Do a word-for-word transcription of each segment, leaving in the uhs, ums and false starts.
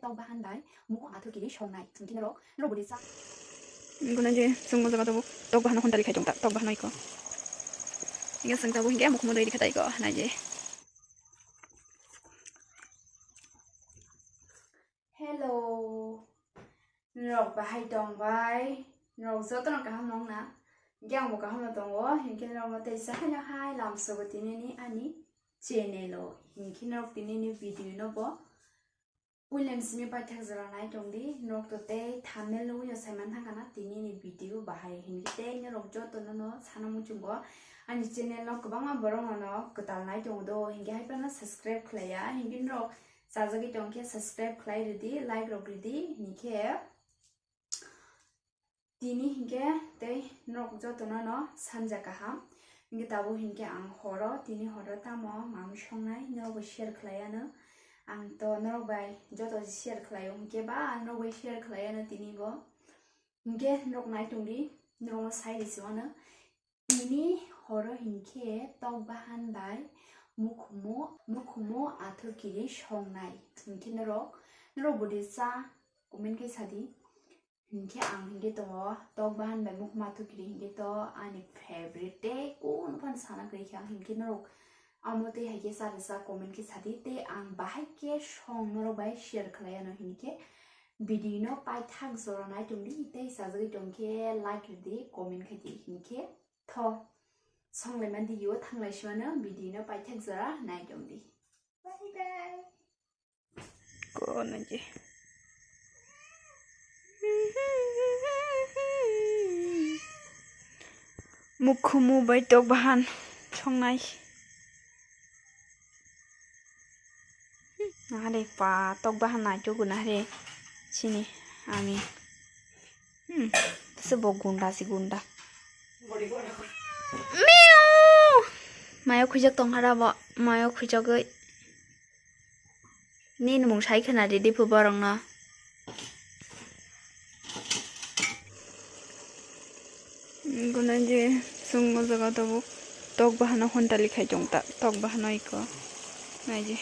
tok bahan bai mukhu athu kiri songnai. Hinkhe norok, norok bwrwi cha. Guna je chwng o jaga tabuk tok bahan hontali khai tong ta, tok bahan iko. Hinkhe chwng tabuk hinkhe mukhumu doi rikha ta iko, nai je. Hello. Norok bahai tong bai? Norok jotono kaham nong na? Hinkhe angbo kaham no tongo. Hinkhe norokno teisa haino hai lamsogo tinini ani channel o. Hinkhe norok tinini video no bo puilem simi paithak jora nai tong di. Norok to tei thumbnail nugwi no saiman thangkha na tinini video bahai. Hinkhe tei norok jotono no sana muchungo ani channel no kwbangma borok no no kwtal nai tongo do. Hinkhe hai phano subscribe khlaiya. Hinkhe norok chajagwi tongkhe subscribe khlai rwdi, like rok rwdi, hinkhe tini hinkhe tei norok jotono no sanja kaham. Hinkhe tabuk hinkhe ang horo, tini horo tamo manwi songnai norokbo share khlaiano. Ang to norok bai joto share khlaio hinkhe ba norok bai share khlaiano tini bo. Hinkhe norok nai tongdi, norokno sai risi wano. Tini horo hinkhe tok bahan bai mukhumu, mukhumu athu kiri songnai. Hinkhe norok, norok bwdwi cha comment khe sadi. Hinkhe ang hinkhe tongo tok bahan bai mukhumu athu kiri hinkhe to ani favorite tei kunu phano sana kwrwi kha. Hinkhe norok amo tei hai khe cha rwsa comment khe sadi. Tei ang bahai khe song norok bai share khlai ano hinkhe video no paithak jora nai tongdi tei chajagwi tongkhe like rwdi comment khaidi hinkhe. Tho, songlaimani digi o thanglai simano video no paithak jora nai tongdi. Bye bye. Kono je. Mukhumu bai tok bahan songnai. Nahare pa tok bahan nai tugu nahare sini ami. Hmm, se bo gunda si gunda. Miau! Mayo khujak tong hara bo, mayo khujagwi. Nini mung sai khna ridi phu borokno. Guna je chwng o jaga tabuk tok bahano hontali khai tong ta, tok bahano iko. Nai je.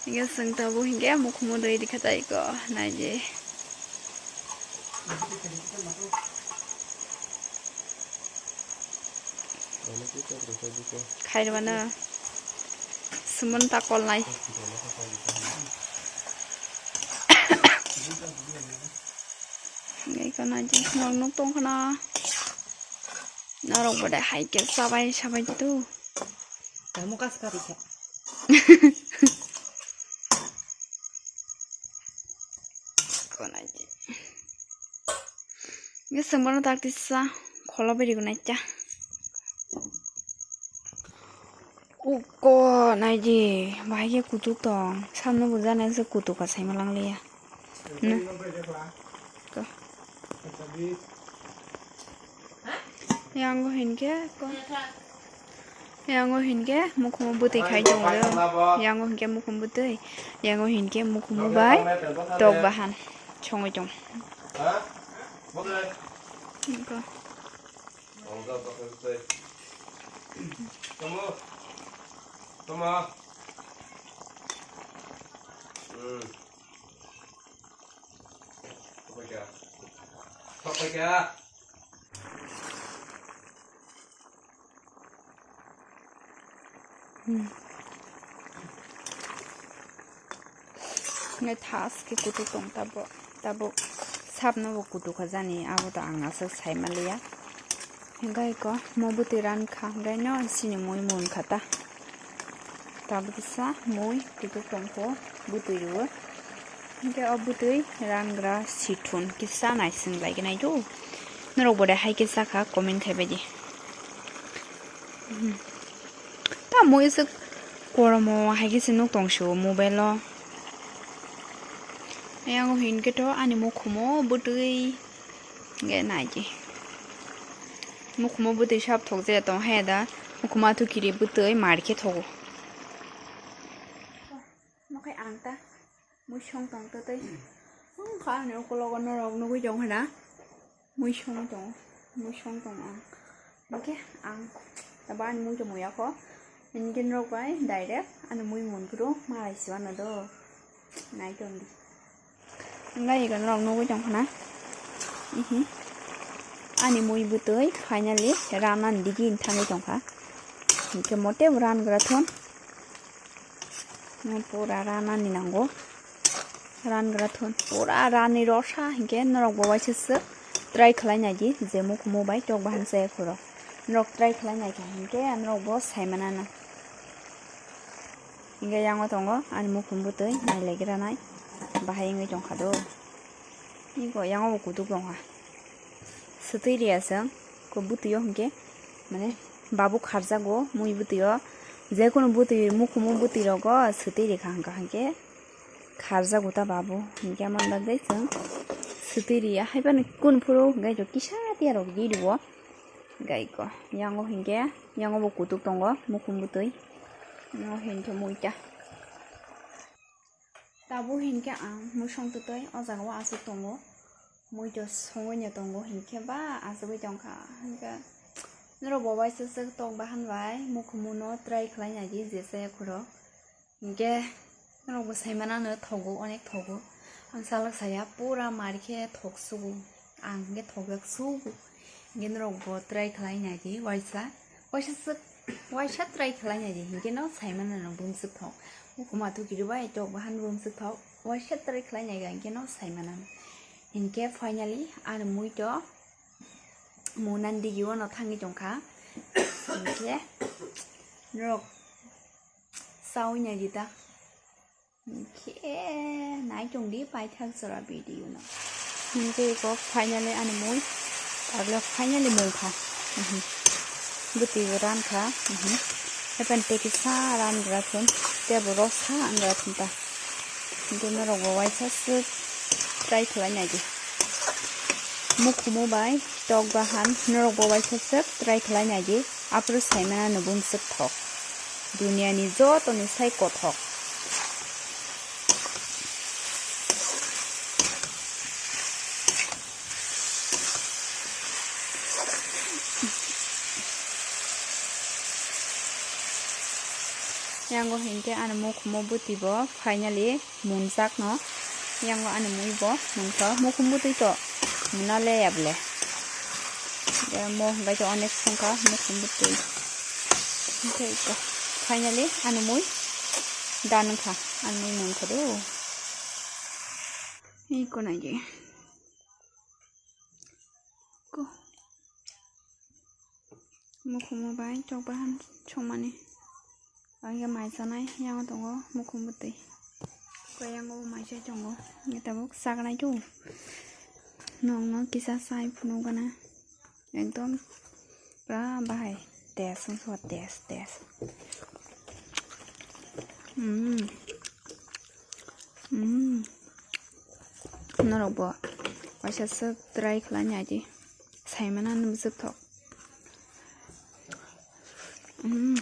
Hinkhe chwng tabuk hinkhe mukhumu doi rikha tai ko, nai je. Khairwano sumon ta kolnai. Ngai ko nai je, nok nuk tong khana. Norok bo de hai khe sabai sabai tu. Tamo kas kari kha. Ko nai di. Nge sengbono tak tisa kholo beri ko nai cha. Uko nai di, bahai khe kutuk tong. Samno bo jana se kutuk ka sai ma lang liya. Na. Ko. Yango hinkhe ko. Yango hinkhe mukhumu bwtwi khai tongo. Yango hinkhe mukhumu bwtwi. Yango hinkhe mukhumu bai tok bahan songwi tong. Ko. Hmm. Ngai thas khe kutuk tong tabo, tabo sapno bo kutuk kha jani, abo to ang aswk sai manliya. Hinkhe ko mo bwtwi ran kha, hinkhe no sini mui mun kha ta. Tabuk kisa mui kutuk tongkho bwtwi rwo. Hinkhe o bwtwi rangra sithun kisa naising lai khe nai do. Norok bo de hai khe sakha comment khai bai di. Hmm. Ta mui se koromo hai khe se nuk tong sio mobile o. Yang hinkhe to ani mukhumo bwtwi. Nge nai di. Mukhumo bwtwi sap thok je tong he da. Mukhumo athu kiri bwtwi mar khe thogo. Mo khai ang ta mui song tong to tei. Wngkha ani ukologo norok nugui tong hana. Mui song tong. Mui song tong ang. Hingke ang tabo ani mui tongmung yakho. Hingke norok bai direct ani mui mun phuru malai si wano do. Nai tong di. Wngkha ego norok nugui tongkha na. Ihi. Ani mui bwtwi finally ranani digi thangwi tongkha. Hingke mote bo ran gra thun. Pura ranani nango. Ran gra thun. Pura rani rosa hingke norok bo waisa swk try khlai naidi je mukhumu bai tok bahan chaya khoro. Norok try khlai naikha hingke norok bo sai manana. Hingke yango tongo ani mukhum bwtwi nailaigranai bahai wngwi tongkha do. Iko yango bo kutuk tongkha. Swtwi riya chwng ko bwtwi o hingke mane babu kharjago mui bwtwi o. Jekunu bwtwi mukhumu bwtwi rogo swtwi rikha hingka hingke kharjago ta babu hingke amoni bagwi chwng swtwi riya. Haibani kunu phuru hingke kisa tiya rok ri rwo. Gaiko yango hingke yango bo kutuk tongo mukhum bwtwi. Yango hingke muita. Tabuk hingke ang mui song twtwi o jaga o aswk tongo. Mui to songwi no tongo hingke ba aswkwi tongkha. Hingke norok bo waisa swk tok bahan bai mukhumu no try khlai naidi jesa yakhoro. Hingke norok bo sai manano thogo, onek thogo. Ang salak saya pura mar khe thok sugo. Ang hingke thok jak sugo. Hingke norok bo try khlai naidi waisa. Waisa swk, waisa try khlai naidi. Hingke no sai manano bumswk thok. Mukhuma thuki rwbai tok bahan bumswk thok. Waisa try khlai naiga hingke no sai manano. Hingke finally ani mui to munan digi wano thangwi tongkha. Hingke norok Sawi naidi ta. Hingke nai tong di paithak jora video no. Hingke iko finally ani mui pagla finally mungkha. Mhm. Bwtwi bo rankha. Mhm. Hapan tei kisa ran gra thun. Tei bo rosa ang gra thun ta. Hingke norok bo waisa swk try khlai naidi. Mukhumu bai tok bahan norok bo waisa swk try khlai naidi. Aphuru sai manano bumswk thok. Duniani jotoni sai kothok. Yango hingke ani mukhumu bwtwi bo finally munjakno. Yango ani mui bo munkha mukhum bwtwi to muna le yable. Mo hingke to onek songkha mukhum bwtwi. Hingke iko finally ani mui dan wngkha ani mui munkha do. Iko naidi. Ko. Mukhumu bai tok bahan songmani. Ang ya mai sanai yang tongo mukhum bwtwi. Ko yang bo mai sai tongo. Nge tabuk sagnai tu. Nong no kisa sai phunu gana. Ekdom pura bahai. Test wngkha test test. Mm. Mm. Norok bo waisa swk try khlai naidi. Sai mano nwng swk thok. Mm.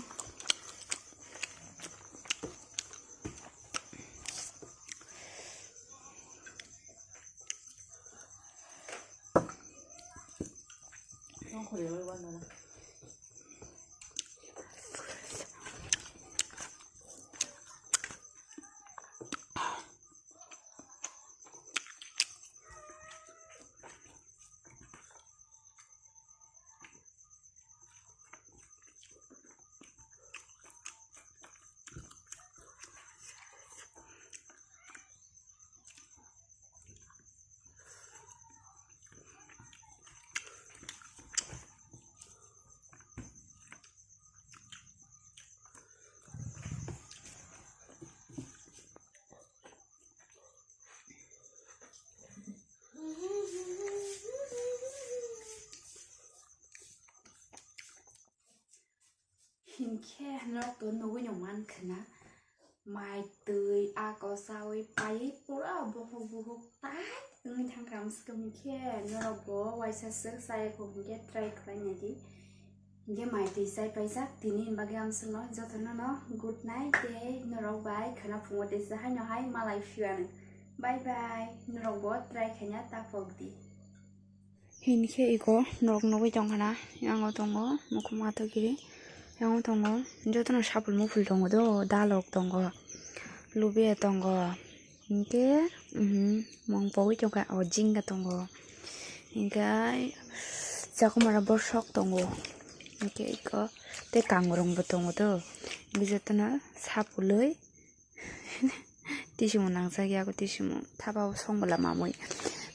Hinkhe norok to nugui no mankha na, mai twi ako chaui paiwi pura bohok bohok tai wngwi thangkha. Amswkhe hinkhe norok bo waisa swk chaya kho hinkhe try khlai naidi. Hinkhe mai twi chai paijak tini ni bagwi amswkno jotono no good night tei norok bai khwna phungo tei se haino hai malai phiyo ano. Bye bye, norok bo try khaina ta pok di. Hinkhe iko norok nugwi tongkhana, yango tongo mukhum athukiri, yango tongo jotono sapul mupul tongo do, dalok tongo, lubiya tongo, hinkhe, mhm, mung pogwi tongkha, o jinga tongo, hinkhe chakwmara bosok tongo, hinkhe iko tei kangrongbo tongo do, hinkhe jotono sapulwi. Tisimo nangjakya, tisimo thapa o song bwla mamwi.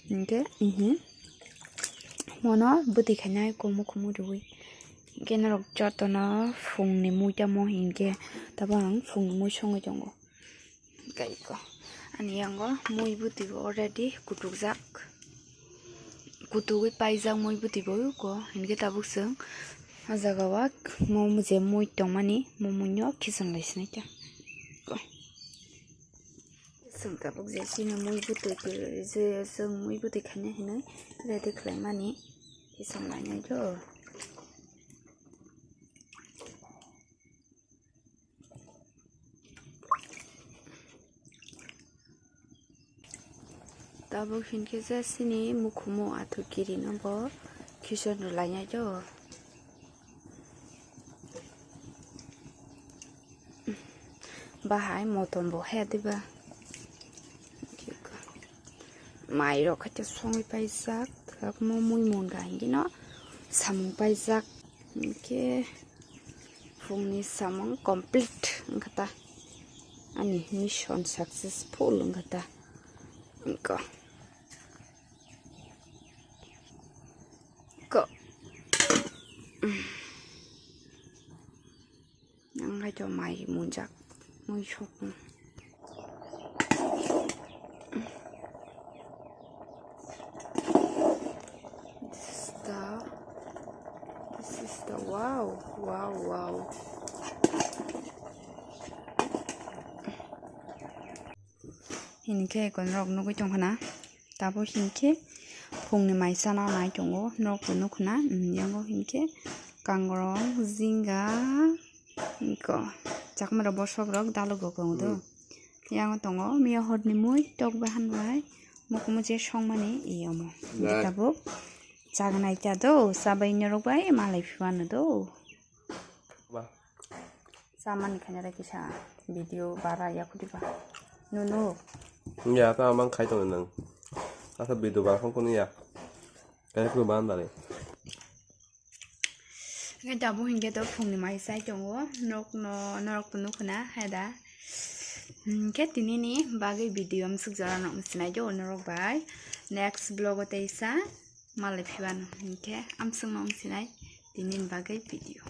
Hinkhe, mhm. Mono bwtwi khainai kumu kumu riwi. Hinkhe norok jotono phungni mui tamo hinkhe, tabo ang phungni mui songwi tongo. Kaiko. Ani yango mui bwtwi bo already kutukjak. Kutugwi paijak mui bwtwi bo ko, hinkhe tabuk chwng o jaga o mo je mui tongmani, mo mui no khicham lai sinai ta. Ko. Chwng tabuk je chini mui bwtwi, je chwng mui bwtwi khaina hinwi ready khlaimani khicham lainai do. Tabuk hinkhe je chini mukhumu athukiri no bo khicham rwlainai do. Bahai motom bo he diba. Mai rok khaite songwi paijak, mo mui munda hinwi no samung paijak. Hinkhe phungni samung complete wngkha ta. Ani mission successful wngkha ta. Ko. Ko. Ang hai to mai munjak, mui sokno. This is the, this is the, wow, wow, wow. Hinkhe eko norok nugwi tongkhana. Tabuk hinkhe phungni mai chana nai tongo, norok bo nukhuna, mm, yango hinkhe kangrong, jinga, eko chakma rok bosok rok daluk rok tongo do. Hmm. Yango tongo miya horni mui tok bahan bai, mukumu je songmani, e, omo. Hinkhe tabuk chagnai ta do, chabai norok bai malai phiwano do. Ba. Samani khaina kisa video bara ya khuti ba. Nunu. Ya, ta amang khai tong nang. Asa video bara khong kono ya. Kaya kru ban dale. Ngai tabuk hinkhe to phungni mai chai tongo. Nok no, norok to nukhuna, hai da. Hinkhe tinini bagwi video amsuk jora no sinai do norok bai. Next vlog o teisa. Malai phiwano hinkhe amswkno wng sinai tinini bagwi video.